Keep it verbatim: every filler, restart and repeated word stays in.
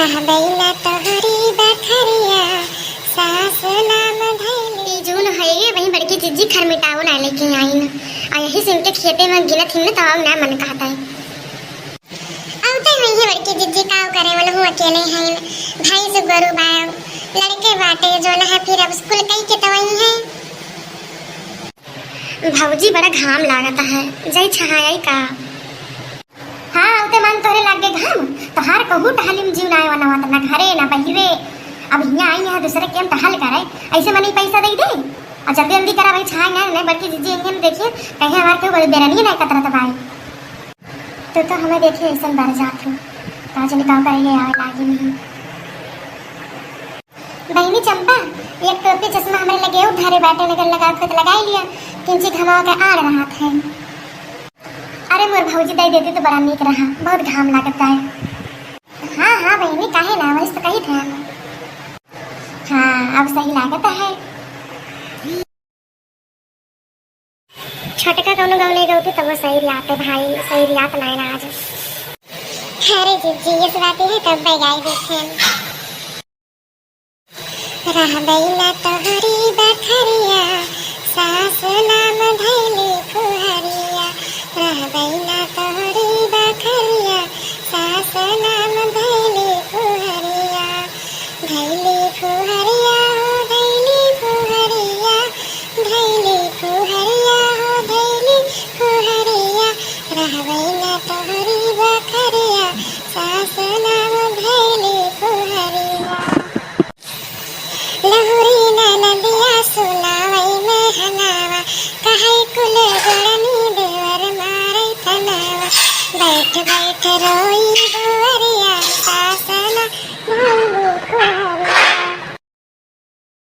रह गइला तोहरी बखरिया, सास नाम धइली। ई जून है, वहीं बड़की जिज्जी खरमिटाओ ना लेके आई न। आ यही से इनके खेते में गिनत ही न, तो आओ ना मन कहता है। अब तो वही बड़की जिज्जी काव करे, वाला हूँ अकेले हैं। भाई से गोरू बायो, लड़के बाटे, जो ना है फिर अब स्कूल कई के तो वही है। भौजी, बड़ा घाम लागत है, जाई छहाई का? हाँ, उते मन तोरे लागे घाम, तोहार कहू टहली में जीव ना आवे, ना घरे, ना बहिरे। अब हियाँ आई है दूसरे के हम टहल करे, ऐसे मनी पैसा दे दे। और जल्दी जल्दी करा भाई, छहाई ना, नहीं बड़की जिज्जी इन्हें देखिए, कहीं हमार केहू बड़ी बेरनी ना कतरत बाई। तू तो हमें देखे ऐसन डर जात हो, का जाने का करेंगे यार, लागी नहीं। बहिनी चंपा, एक टोपी चश्मा हमरे लगे उधारे बाटे, नगर लगा खुद लगाई लिया, किंची घमावा के आड़ रहत है। अरे मोर भौजी, दे देती तो बड़ा नीक रहा, बहुत घाम लागत है। हाँ, हाँ बहिनी, काहे ना, वही तो कही थे हम। हाँ, अब सही लागत है। छोटका कौनो गाँव नहीं गौती, तब वो सही रियाते भाई, सही रियात नाय ना आज। अरे जिज्जी, ये सुनाती है, तब बैगाई देखे। रह गइला तोहरी बखरिया, सास नाम धइली फुहरिया। रह गइला तोहरी बखरिया, सास नाम धइली फुहरिया। धइली फुहरिया हो, धइली फुहरिया, धइली फुहरिया हो, धइली फुहरिया। रह गइला तोहरी बखरिया, सास नाम धइली फुहरिया। लहुरी ननदिया सुनावई में हनावा, कहई कुल गड़नी देवर मारई तनावा। बैठ बैठ रोई